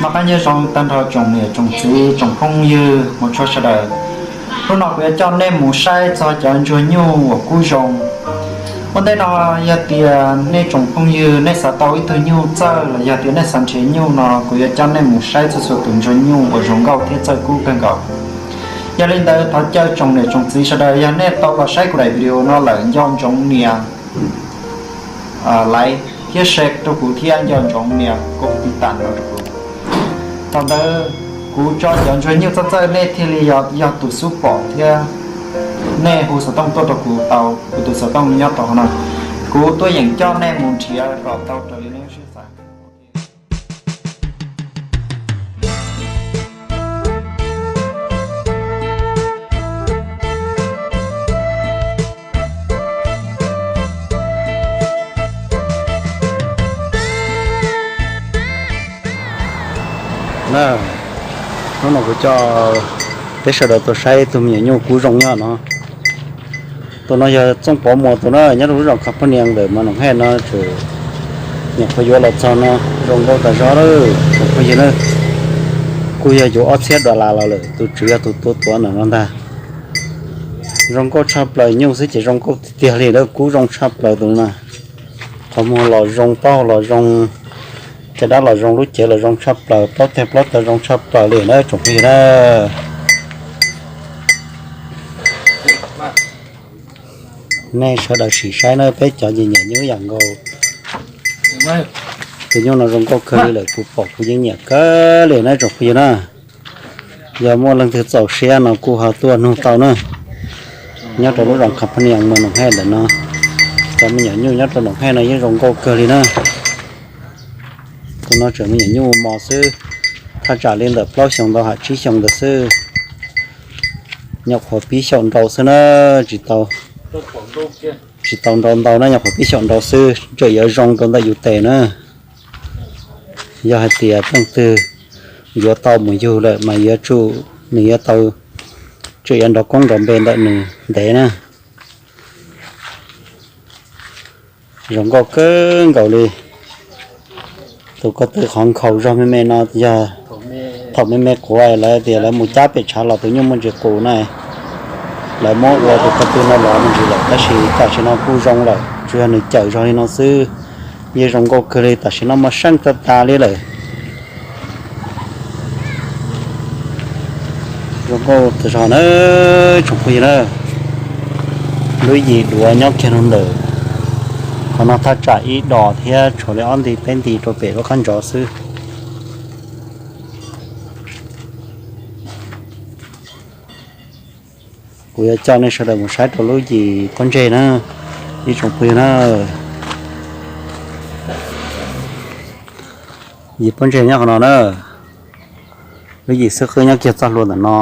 Noj qab nyob zoo tag nrho tsoom niam tsoom txiv tsoom phooj ywg mus tshua sawv daws. Hnub no kuv yuav coj nej mus saib txog cov ntsuag nyuj uas kub zoo. Ua ntej no, yog tias nej tsoom phooj ywg nej xav tau ib tug nyuj txawj los yog tias nej xav nrhiav nyuj no, kuv yuav coj nej mus saib txhua txhua tus ntsuag nyuj uas zoo nkauj thiab txawj kub kawg nkaus. Yog li ntawd, thov caw tsoom niam tsoom txiv sawv daws, yog nej tau los saib kuv daim video no lawm, nco ntsoov nias like thiab share rau kuv thiab nco ntsoov nias koj tiv tas no rau kuv. Thaum ntawd kuv tso cov ntsuag nyuj txawj txawj nej thiaj li yog tus xub pom thiab nej hu xov tooj tuaj rau kuv tau, kuv tus xov tooj nyob rau hauv no. Kuv tuaj yeem coj nej mus nrhiav kom tau raws li nej lub siab xav. Na, hnub no kuv coj peb sawv daws tuaj saib tus me nyuam nyuj kub zoo nyob no. Tus no yog Txooj Pov Muas tus na, nyob rau lub zos Khas Phaj Nias ntawm Mas Noom Hej no, tseem nyuam qhuav yuav los txog no, zoo nkauj tas zog lawm tsoom phooj ywg na. Kuj yog yuav ob txhiab dollar los lawm, tus tswv yog tus tua tuav ntawm no ntag. Zoo nkauj tshaj plaws, nyuj xwb ces zoo nkauj tiag tiag li, kub zoo tshaj plaws tus no. Qhov muag los zoo, plaub hau los zoo, caj dab los zoo, lub cev los zoo tshaj plaws, plaub teg plaub taw zoo tshaj plaws li na tsoom phooj ywg na. Nej sawv daws sim saib na, peb cov nyiam nyiam nyuj yam nkaus. Tus nyuj no zoo nkauj kawg li lawm, kuv pom kuv yeej nyiam kawg li na tsoom phooj ywg na. Yog muaj leej twg txaus siab no kuj ho tuaj nug tau na. Nyob rau lub zos Khas Phaj Nias Mas Noom Hej ntawm no, cov me nyuam nyuj nyob rau Noom Hej no yeej zoo nkauj kawg li na. Tus no tseem me nyuam nyuj mos xwb, thaj tsam li ntawm plaub xyoos ntau ham tsib xyoos ntawd xwb. Nyuam qhuav pib xyaum nrau xwb na, tsis tau, tsis tau nrau ntau na, nyuam qhuav pib xyaum nrau xwb, tseem yuav zoo rau ntawm yus tes na. Yog hais tias leej twg yuav tau mus yug lawm mas yuav tsum nws yuav tau, tseem yuav nrov koob nrov npe ntawm nws ntev na. Zoo nkauj kawg nkaus li. Tus ko tw qhov nkhaus zog me me no yog thaum me me quav lawv tias lawv mus cab pem tshav los tus nyuj muaj ntsis qus na, lawv muab ua tus ko tw no los me ntsis lawm, tab sis tam sim no kuj zoo lawm, tsuas yog nws cawm zog li no xwb. Yeej zoo nkauj kawg li, tam sim no mas seej tag tas li lawm. Zoo nkauj tas zog na tsoom phooj ywg na. Lub yim duav nyob kiag rau ntawm qhov no thaj tsam ib dos thiab tshuav li ob nti peb nti rau pem lub qab ntsov xwb. Kuv yuav coj nej sawv daws mus saib rau lub yim pob ntseg na, ib tsoom phooj ywg na. Yim pob ntseg nyob qhov no na, lub yim xwb qwb nyob kiag txoj hlua ntawm no.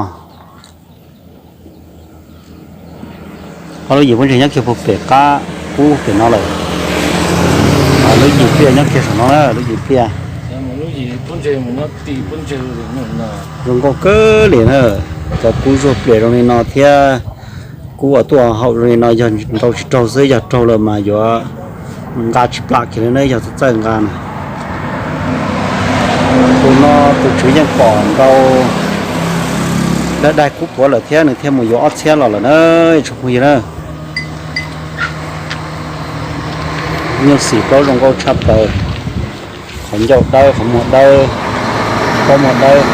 Ob lub yim pob ntseg nyob kiag puag pem qab ub pem no lawm. Lub yim pliaj nyob kiag saum no na, lub yim pliaj. Zoo nkauj kawg li na, cov kub zuag plias zoo li no thiab kub uas tuaj haum zoo li no yog nrau tsis raug xwb, yog raug lawm mas yuav nqa tsis plam kiag li na, yog txawj nqa na. Tus no tus tswv yeej pom nrau dab daig kub puav lawm thiab nws thiaj mus yuav ob txhiab los lawm na, tsoom phooj ywg na. Nyuj xim plaub zoo nkauj tshaj plaws, qhov ncauj dawb, qhov muag dawb, plaub muag dawb.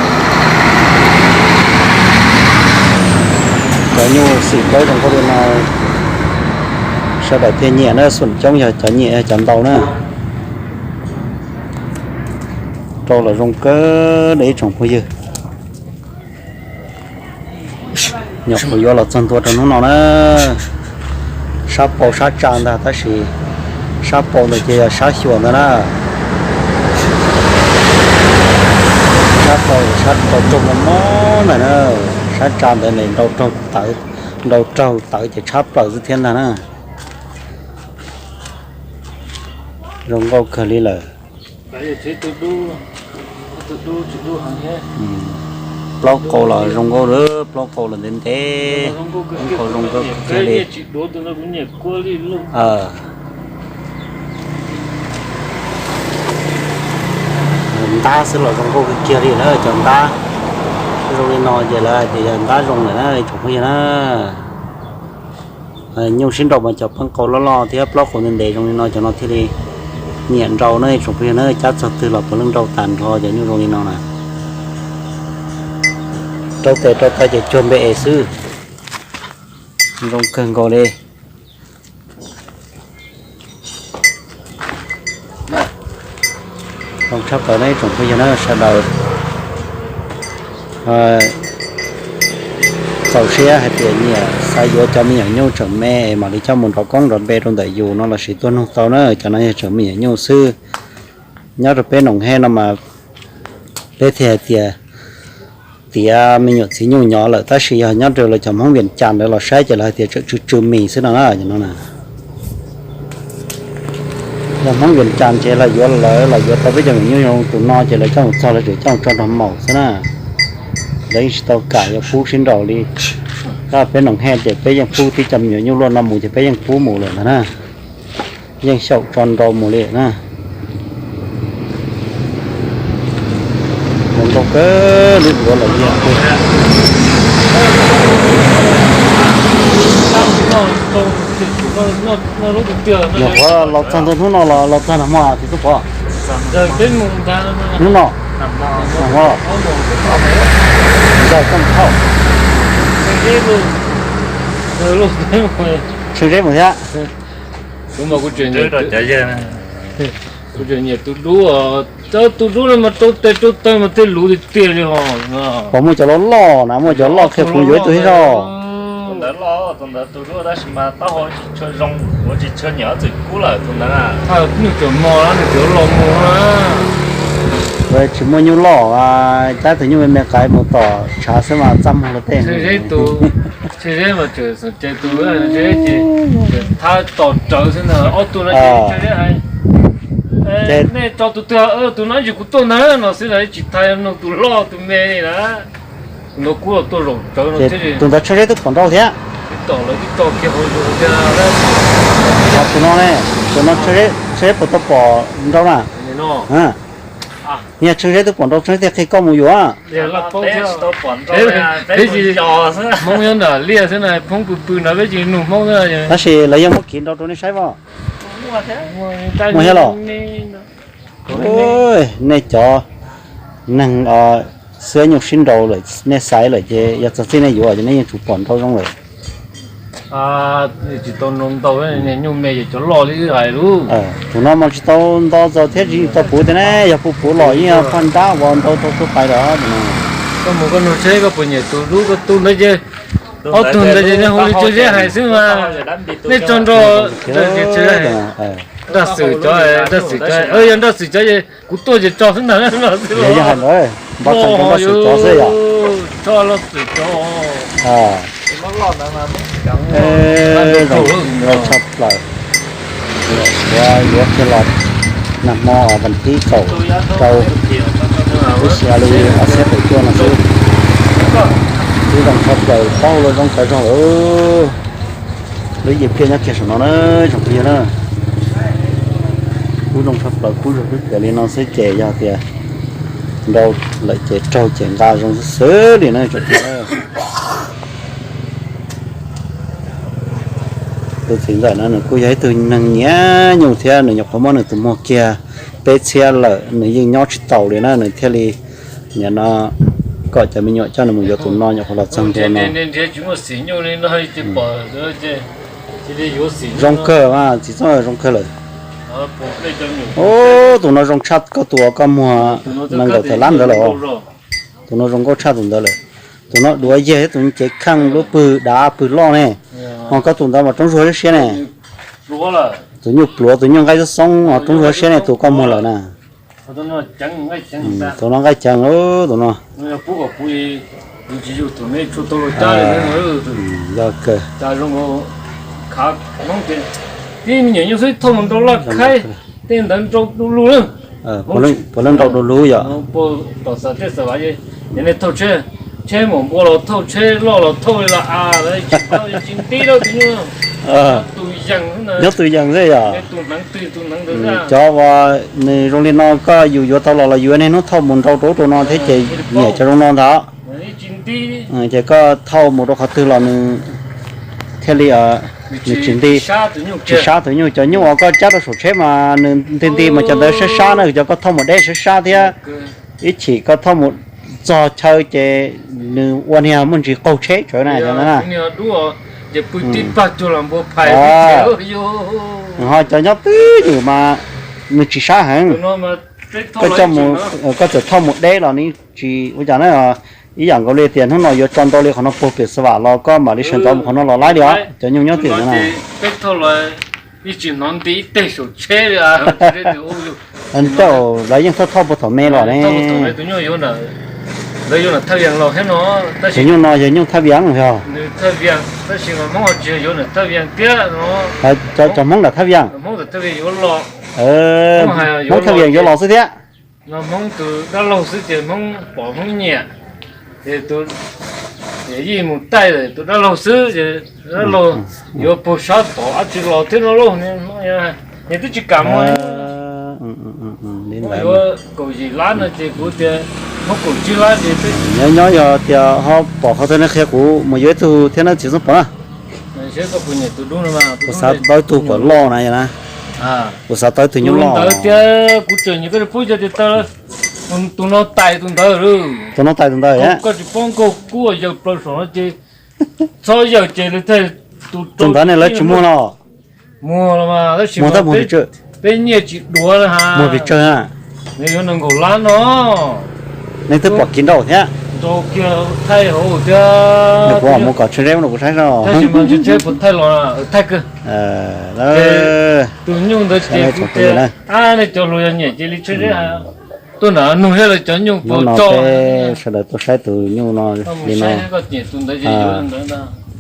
Cov nyuj xim plaub zoo nkauj li no sawv daws thiaj nyiam na, xum coob yog cov nyiam yog cov ntau na. Rau los zoo kawg li ib tsoom phooj ywg. Nyuam qhuav yuav los txog ntua rau hnub no na. Sab pau sab tsa ntag, tab sis sab pau ntawd ces yog sab xyuas ntag na. Sab pau sab rau raug mob mob ntag na. Sab tsa ntawd nrau raug tawv, nrau raug tawv ces tshab plaws xwb thiab ntag na. Zoo nkauj kawg li lawm. Plaub qau los zoo nkauj, plaub qau los ntev ntev, plaub qau zoo nkauj kawg li. Ntab xwb los zoo nkauj kiag li na cov ntab. Zoo li no ces lawv hais tias yog ntab zoo lawm na tsoom phooj ywg na. Nyuj sib nraus mas cov pheej qau loj loj thiab plaub qau ntev ntev zoo li no cov no thiaj li nyiam nraus na tsoom phooj ywg na. Cab txog twg los puav leej nraus tas nrho cov nyuj zoo li no na. Rau tes rau taw ces cuag npe es xwb. Zoo kawg nkaus li. Zoo tshaj plaws na tsoom phooj ywg na sawv daws. Txaus siab hais tias nyiam xav yuav cov me nyuam nyuj tseem me es mam li coj mus nrov koob nrov npe rau ntawm yus no los sis tuaj nug tau na. Cov no yog tseem me nyuam nyuj xwb. Nyob rau peb Noom Hej no mas peb thiaj hais tias tiav me nyuam txiv nyuj nyov lawm, tab sis yog nyob rau lawv cov Hmoob Vias Cas ntawd los saib ces lawv hais tias tseem tsw tsw mis xwb no na. Yog Hmoob Vias Cas ces los yuav lawv los yuav tau peb cov me nyuam nyuj zoo tus no ces lawv coj mus txog lawv tseem coj mus tso nrog maum xwb na. Lawv yeej tsis tau kam yuav pub sib nraus li. Tab peb Noom Hej ces peb yeej pub tib cov me nyuam nyuj luaj no mus ces peb yeej pub mus lawm ntag na. Yeej xyaum tso nrau mus li na. Zoo nkauj kawg li, duav lawm yog nyuam qhuav los txog ntawm hnub no los los txog nag hmo tsis tuaj pom. Hnub no nag hmo los ntag toj thauj. Tsheej zeb mus thiab. Kuv mas kuv tseem nyiam tus dub, tus dub no mas rau tes rau taw mas tej luv tiag tiag li ho. Puas muaj cov loj loj na, muaj cov loj kiag kuv yuav ib tug thiab zog. Tus ntawd loj, tus ntawd tus dub tab sis mas taub hau tsis tshua zoo, kuv tsis tshua nyiam ob txwm kub lawm tus ntawd na. Nws cov mos nws cov los mus na. Tsis muaj nyuj loj, cab tus nyuj me me qaiv mus tom tshav xwb mas txaj muag luag tej. Tsheej zeb mas tseem xom cai tus zeb ces thab tos rawv xwb ntag. Ob tug no tsheej zeb hais, nej tso tus twg, tus no ib ntsis kuv tuaj ntag no xwb na, tsis thab nug tus loj tus me li na. Tus no kub los tuaj zaum rawv no thiab. Tus ntawd tsheej zeb twb pom nrau thiab. Twb tom lawv twb tso kiag hauv zos thiab. Tus no ne, tus no tsheej zeb puas tau pom nrau na? Yog tsheej zeb twb pom nrau tsheej zeb thiaj qhia koj mus yuav. Peb Hmoob nyob nram liaj xwb na, Hmoob pw pw nrad peb tsis nug Hmoob xwb. Tab sis lawv yeej muab kiv nrau rau nej saib os. Muaj thiab los? Nej cov neeg xwb nyuj sib nrau lawm, nej xaiv lawm ces yog txog txij nej yuav ces nej yeej tsum pom nrau zoo lawm. Tsis tau nrau ntau, nyuj me ces cov loj li wb hais lauj. Tus no mas tsis tau nto txaus thiab tsis tau puv tiag ne, yog puv puv los yeej yog phaj nrab uas ntau tau tuaj pais lawm tus no. Koj mus koj nug seb koj puas nyiam tus dub, koj tus ntawd ces, ob tug ntawd ces nej hu li tsheej zeb hais xwb mas. Nej tso nrau, nraj xwm cov, nraj xwm cov, yog nraj xwm cov ces kuv tuaj ces tso xwb ntag no xwb. Yog hais ntawd npaj tso nraj xwm cov xwb yom. Tso nraj xwm cov. Zoo tshaj plaws. Yuav kiag los nag hmo vas thib kaum rau lub xya li ob txhiab kaum cuaj no xwb. Twb zoo tshaj plaws, paub los zoo tawv zog lawm. Lub yim pliaj nyob kiag saum no na, tsoom phooj ywg na. Kub zoo tshaj plaws, kub zoo twb tiav li no xwb ces yog tias nrau lawm ces raug ces nqa zoo xwb xwb li na tsoom phooj ywg. Tus txiv ntxawm no nws kuj yog ib tug neeg nyiam nyuj thiab, nws nyuam qhuav muab nws tus muag kiag peb txhiab lawm, nws yeej nyob tsis taus li na, nws thiaj li nim no kom cov me nyuam coj nws mus yuav tus no nyuam qhuav los txog ntua no. Zoo kawg mas txiv txob, zoo kawg lawm. Ub, tus no zoo tshaj koj tus uas koj muag nees nkaum tawm lab ntawd lawm. Tus no zoo nkauj tshaj tus ntawd lawm. Tus no duav yag thiab tus cev kheej lub pwg dav pwg loj ne. Ho koj tus ntawd mas roob zuag siab ne. Tus nyuj pluav tus nyuj nqaij xoob xoob ho roob zuag siab ne tus koj muag lawm na. Tus no nqaij ceev, tus no. Yog kawg. Puav leej nrau du lug yom. Thauj tsheb, Tsheb maum npua los thauj, tsheb loj los thauj li los a, tsis tau tsis nti rau tus nyuj. Tus yees, nyob tus yees xwb yog. Tus hneev twg tus hneev ntawd. Cov uas nws zoo li no koj yus yuav tau los los yus niaj hnub thauj mus nrau rau ub rau no thiab ces nyiam cov zoo no ntag. Tsis nti. Ces koj thauj mus rau qhov twg los nws thiaj li, nws tsis nti, tsis sab tus nyuj. Cov nyuj uas koj cab rau saum tsheb mas nws nti nti mas cov ntawd sab sab na, cov koj thauj mus deb sab sab thiab. Ib chim koj thauj mus txog chaw ces nws ua niag muaj ntsis qaug tsheb tsawv na, cov ntawd na. Ho cov nyob twj ywm mas nws tsis sab heev. Koj coj mus, koj txawm thauj mus deb los nws tsis ua cas na. Ib yam nkaus li tias hnub no yuav tso ntau li qhov no puag pem Xav Vam los koj mam li sawv ntxov mus qhov no los laib li os, cov nyuj nyob twj ywm na. Ntau, lawv yeej thauj thauj puag thaum me los ne. Cov nyuj no yog nyuj Thaj Vias yog. Cov Hmoob nram Thaj Vias. Hmoob Thaj Vias yuav los xwb thiab. Hmoob tus dab laug xwb ces Hmoob pom Hmoob nyiam. Ces tus yij mus taij tus dab laug xwb ces dab laug yuav puag sab tod dab tsi los thiab no lauj. Nws twb tsis kam mus. Yuav kaum yim lab no ces kuv tias muab kaum tsib lab ces nyob nyob yog tias ho pom qhov twg nej qhia kuv mus yuav ib tug thiab na txiv Xeeb Pov na. Kuv xav tau ib tug kom loj na yog na. Kuv xav tau ib tug nyuj loj. Tias kuv tseem nyiam koj pub cov tias tus no tais tus ntawd. Tus no tais tus ntawd. Koj tsis paub nkauj kub yawg plaws saum no ces txhob yawg ces tus ntawd ne lawv tsis muag los. Muag los mas tab sis muag tab muag peb nyiaj tsis duav na. Muag pes tsawg na? Nws yuav nees nkaum lab no. Nej twb pom kiag nraud thiab. Nraud kiag thaij hauv thiab. Kuv mus kom tsheej zeb no kuv saib no. Tab sis mas ntshe puas thaij los thaij kawg. Tus nyuj ntawd ces kuv tias nej cov hluas yog nyiam ces li tsheej zeb tuaj nram nug thiab lawv cov nyuj puas tso. Sawv daws tuaj saib tus nyuj no li no.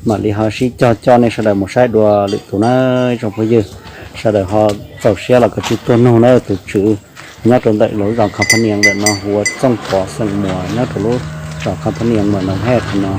Mam li ho sib cog coj nej sawv daws mus saib dua lwm tus na. Ib tsoom phooj ywg, sawv daws ho txaus siab los koj tsij tuaj nug na. Tus tswv nyob rau ntawm lub zos Company ntawm no hu ua Txooj Pov xeem Muas, nyob rau lub zos Company Muas Noo Hej qhov no.